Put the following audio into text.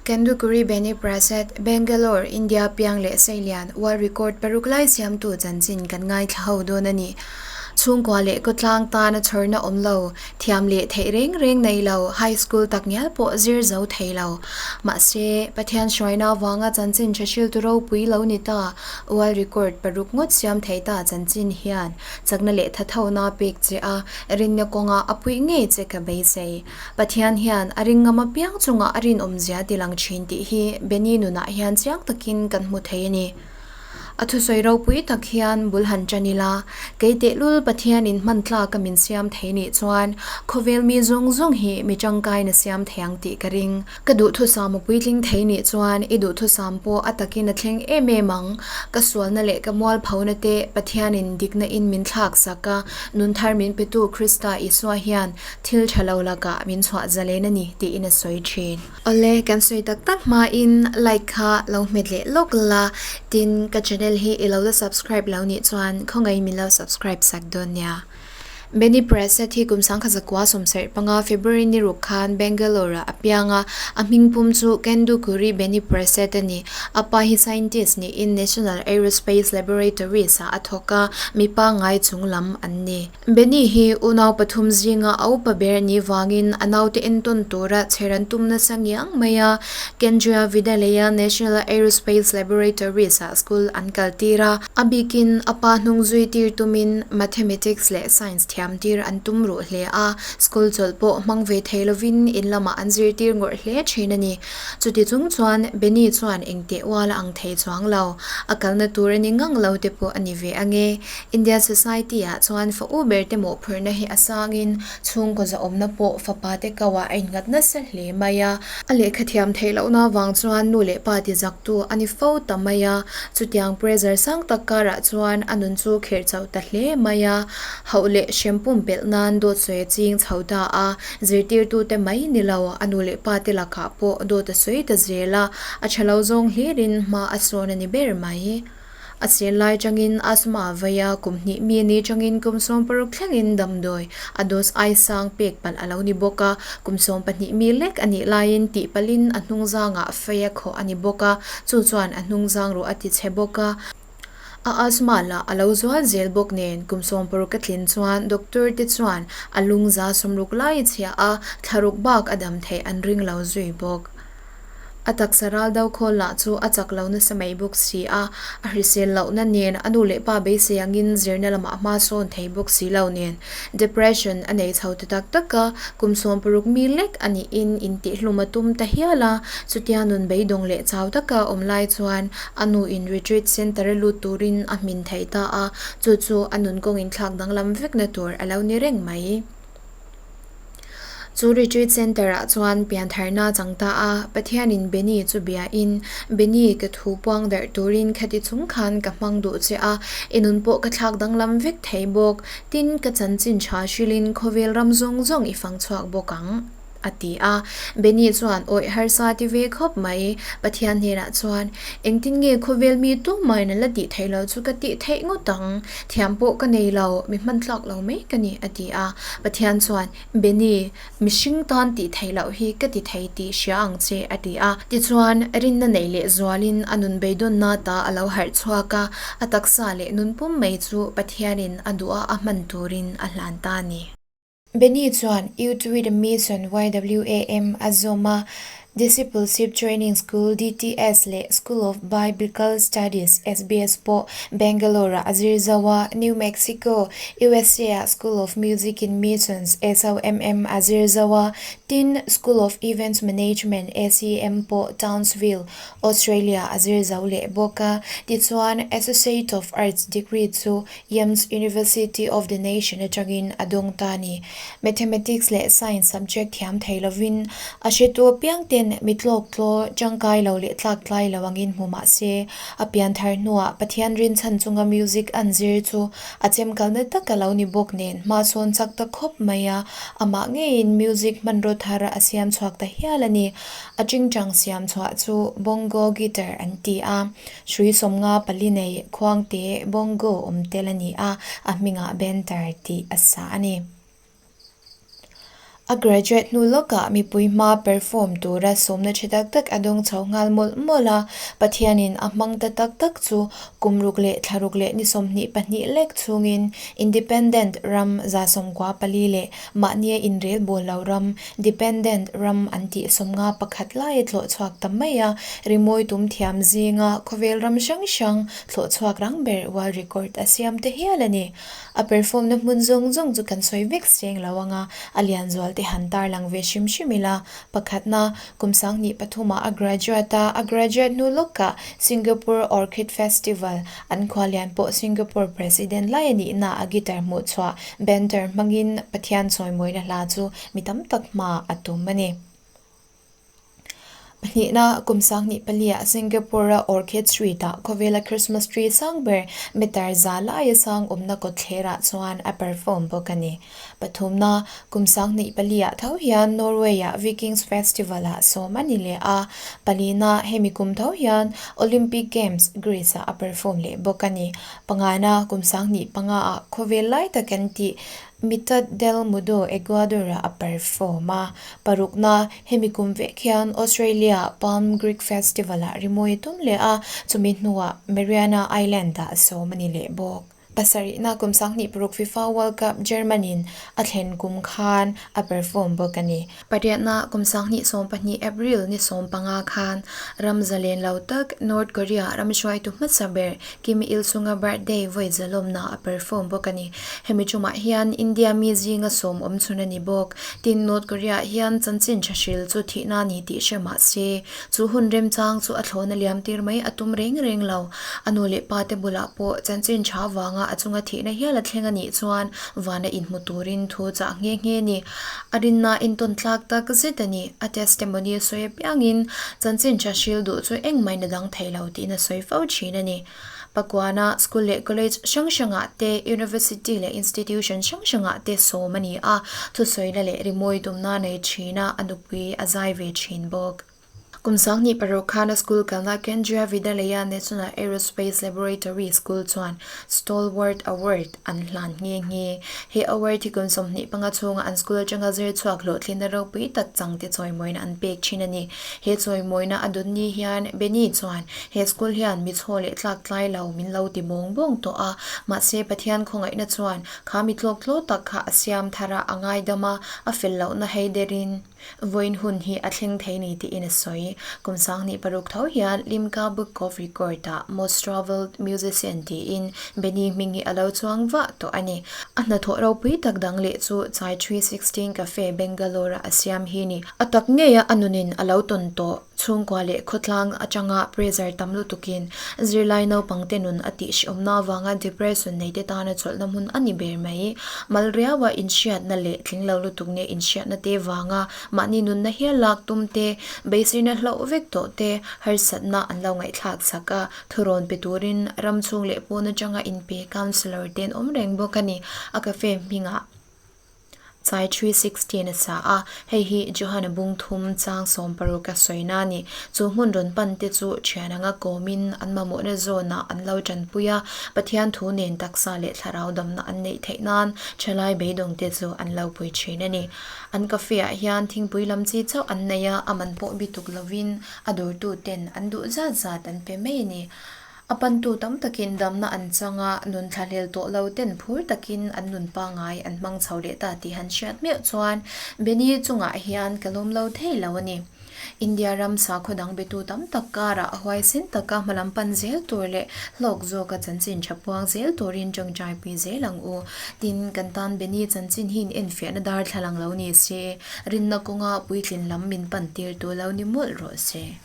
Kandukuri Beni Prasad, Bangalore, India piang leh Seilian World Record paruk lai siamtu chanchin kan ngaithla ho dawn a ni. Chhungkua leh khawtlang tana chhawrna awm lo, thiam leh theih reng reng nei lo, high school tak ngial pawh zir zo thei lo. Mahse, Pathian hruaina avanga chanchin tha hriltu ropui lo ni ta, World Record paruk ngawt siam thei ta chanchin hian chakna leh thathona pek che a, rinna kawnga a puih ngei che ka beisei. Pathian hian a ring ngam apiang chungah a rinawmzia tilang thin tih hi Benny nunah hian chiang takin kan hmu thei a ni. A thusawi ropui tak hian bul han tan ila, kei tehlul Pathianin hman tlak a min siam thei nih chuan khawvel mi zawng zawng hi mi tangkain a siam thei ang tih ka ring. Ka duhthusam a puitling thei nih chuan i duhthusam pawh a takin a thleng em em ang. Ka sualna leh ka mualphona te Pathianin dikna in min thlak sak a, nun thar min petu Krista Isua hian thil tha lo lakah min chhuah zalen a ni tiin a sawi thin. Awle, kan sawi tak tak hmain like kha lo hmet leh lawk la, tin ka channel hi i lo la subscribe lo nih chuan khawngaih min lo subscribe sak dawn nia. Benny Prasad hi kum sangkhat zakua sawmsarih panga February ni ruk khan Bangalore-ah a piang a, a hming pum chu Kendukuri Benny Prasad a ni. A pa hi scientist niin National Aerospace Laboratories-ah a thawk a, mi pangngai chung lam an ni. Benny hi unau pathum zinga a upa ber ni vangin a naute entawn tura chher an tum nasa ngiang mai a, Kendriya Vidyalaya National Aerospace Laboratories-ah school an kaltir a. A bikin a pa hnung zui tir tumin Mathematics leh Science thiam tir an tum ruh hle a, school chawlh pawh hmang ve thei lovin in lamah an zirtir ngawrh hle thin a ni. Chuti chung chuan Benny chuan engteh ual a ang thei chuang lo, a kalna tur a ni ngang lo te pawh a ni ve ange. India Society ah chuan fa u ber te mawhphurhna hi a sangin chhungkaw zahawmna pawh fapa te kauah a innghat nasa hle mai a. A lehkha thiam theih lohna avang chuan nu leh pa ti zaktu a ni fo ta mai a, chutiang pressure sang tak karah chuan a nun chu kherh chauh ta hle mai a, hauh leh hrem pumpelh nan dawt sawi a ching chho ta a, zirtirtute mai ni lo, a nu leh pa te lakah pawh dawt a sawi ta zel a, a tha lo zawng hlirin hma a sawn a ni ber mai. A sel lai changin asthma a vei a, kum hnih mi ni changin kum 16 thlengin damdawi a dose ai sang pek palh a lo ni bawk a, kum 12 mi lek a nih laiin tih palhin a hnungzangah fei a khawh a ni bawk a, chu chuan a hnungzang ruh a ti chhe bawk a. A asthma lah a lo zual zel bawk nen kum 60 a tlin chuan doctor te chuan a lungza 60 lai a chhia a, thlaruk bak a dam theih an ring lo zui bawk. A taksa ral do khawl lah chu a chak lo nasa mai bawk si a, a hrisel lohna nen a nu leh pa beisei angin zirna lamah hma sawn thei bawk si lo nen depression a nei chho ta tak tak a, kum 60 mi lek a nihin intihhlum a tum ta hial a, chutia nun beidawng leh chau taka awm lai chuan a nu in retreat centre a lut turin a hmin thei ta a, chu chu a nun kawng inthlak danglam vekna tur a lo ni reng mai. Chu retreat centre ah chuan piantharna chang ta a, Pathianin Benny chu biain, Benny ka thu puang darh turin khati chung khan ka hmang duh che a, i nun pawh ka thlak danglam vek thei bawk, tin ka chanchin tha hrilhin khawvel ram zawng zawng i fang chhuak bawk ang, a ti a. Benny chuan awih harsa ti ve khawp mai, Pathian hnenah chuan, Engtin nge khawvel mi tumah in a la tih theih loh chu ka tih theih ngawt ang? Thiam pawh ka nei lo, mi hman tlak lo mai ka ni, a ti a. Pathian chuan, Benny, mihring tan tih theih loh hi ka ti thei tih hria ang che, a ti a. Tichuan, rinna neih leh zualin a nun beidawnna ta a lo harh chhuak a, a taksa leh nun pum mai chu Pathianin a duh a a hman turin a hlan ta a ni. Benny chuan Youth with a Mission, YWAM, a zawm a, Discipleship Training School, DTS, leh School of Biblical Studies, SBS, pawh Bangalore-ah a zir zo a, New Mexico, USA-ah School of Music in Missions, SOMM, a zir zo a, tin, School of Events Management, SEM, pawh Townsville, Australia a zir zo leh bawk a. Tichuan, Associate of Arts degree chu Yams University of the Nation atangin a dawng ta a ni. Mathematics leh Science subject thiam thei lovin a hretu apiang ten mi tlawk tlaw, tangkai lo leh tlak tlai lo angin hmu mah se, a pian thar hnuah Pathian rinchhan chunga music an zir chu a chemkalna tak a lo ni bawk nen hma sawn chak ta khawp mai a, amah ngeiin music hmanraw thar a siam chhuak ta hial a ni. A chingchang siam chhuah chu Bongo guitar an ti a. Hrui sawmnga pali nei khuangte bongo awm tel a ni a, a hmingah Benter tih a sa a ni. A graduate hnu lawkah mipui hma perform tura sawmna tha tak tak a dawng chho nghal mawlh mawlh a, Pathianin a hmang ta tak tak chu kum ruk leh thla ruk leh ni 22 lek chhungin Independent ram 94 leh mahnia inrel bawl lo ram Dependent ram an tih 51 lai a tlawh chhuak ta mai a, rimawi tum thiam zinga khawvel ram hrang hrang thlawh chhuak rang ber World Record a siam ta hial a ni. A perform na hmun zawng zawng chu kan sawi vek seng lo anga a lian zual te han tarlang ve hrim hrim ila. Pakhatna, kum 2003 ah a graduate a, a graduate hnu lawkah Singapore Orchid Festival an khua lian pawh Singapore President lai a nihna a guitar hmuh chhuah banter hmangin Pathian chawimawina hla chu mi tam tak hma a tum a ni. Pahnihna, kum 2004 ah Singapore-a Orchid Street-ah khawvela Christmas tree sang ber meter za laia sang awmna kawtthlerah chuan a perform bawk a ni. Pathumna, kum 2004 ah tho hian Norway-ah Vikings Festival-ah sawm a ni leh a. Palina, hemi kum tho hian Olympic Games, Greece-ah a perform leh bawk a ni. Pangana, kum 2005 ah khawvel lai tak an tih Mitad del Mundo Ecuador-ah a perform a. Parukna, hemi kum vek hian Australia Palm Greek Festival-ah rimawi a tum leh a, chumi hnuah Mariana Island-ah sawm a ni leh bawk. Pasarihna kum 2006 FIFA World Cup German-in a thlen kum khan a perform bawk a ni. Pariatna kum 2012 April ni 15 khan ram zalen lo tak North Korea ram hruaitu hmasa ber Kim Il Sung-a birthday vawi zalawmna a perform bawk a ni. Hemi tumah hian India mi zinga sawm awm chhun a ni bawk. Tin, North Korea hian chanchin tha hril chu thihna a ni tih hre mah se, chu hun remchang chu a thlawna liam tir mai a tum reng reng lo. A nu leh pa te bulah pawh chanchin tha vanga a chunga thihna hial a thleng a nih chuan vana inhmu turin thu chah nghe nghe a ni. A rinna intawn tlak tak zet a ni. A testimony a sawi apiangin chanchin tha hril duh chu engmah in a dang thei lo tiin a sawi fo thin a ni. Pakuana school leh college hrang hrangah te, university leh institution hrang hrangah te sawm a ni a, thusawina leh rimawi tumna nei thin a, a nupui a zai ve thin bawk. Kum 2006 khana school kalna Kendriya Vidyalaya National Aerospace Laboratory School chuan Stalwart Award an hlan nghe nghe. He award hi kum 25 chhunga an school atanga zir chhuak hlawhtlinna ropui tak changte chawimawina an pek thin a ni. He chawimawina a dawn ni hian Benny chuan he school hian mi chhaw leh tlak tlai lo min lo ti bawng bawng tawh a, mahse Pathian khawngaihna chuan kha mi tlawk tlaw tak kha a siam thar a, a ngaidam a, a fel lohna hei derin vawiin hun hi a thleng thei ni tiin a sawi. Kum 2006 tho hian Limca Book of Record-ah Most Travelled Musician tiin Benny hming hi a lo chuang vah tawh a ni. A hnathawh ropui tak dang leh chu Chai 316 Cafe Bangalore-a a siam hi ni. A tak ngeia a nunin a lo tawn tawh chhungkua leh khawtlang atanga pressure tam lutukin zirlai naupangte nun a tihhriawmna avanga depression neite tana chawlhna hmun a ni ber mai. Mal riaua inhriatna leh tling lo lutuk nge inhriatna te vanga mahni nunna hial lak tum te, beisirna hlauh vek tawh te, harsatna an lo ngaihthlak chak a, thurawn pe turin ram chhung leh pawn atanga inpe counsellor te an awm reng bawk a ni. A cafe hmingah. Chai 3:16 a sa a, hei hi Johana bung thum chang 60 a sawina a ni. Chu hmun rawn pan te chu thian anga kawmin an mamawhna zawnah an lo tanpui a, Pathian thu nen taksa leh thlarau damna an neih theih nan thalai beidawng te chu an lo pui thin a ni. An cafe ah hian thingpui lam chi chauh an nei a, a man pawh bituk lovin a dawrtu ten an duh zat zat an pe mai a ni. A pantu tam takin damna an chang a, nun thlahlel tawh lo ten phur takin an nun pangngai an hmang chho leh ta tih han hriat meuh chuan Benny chungah hian ka lawm lo thei lo a ni. India ram sakhaw dang betu tam tak karah huaisen taka hmalam pan zel tur leh hlawk zawka chanchin tha puang zel turin tawngtaipui zel ang u. Tin, kan tan Benny chanchin hi in enfiahna darthlalang lo ni se, rinna kawnga puitlin lam min pan tirtu lo ni mawlh rawh se.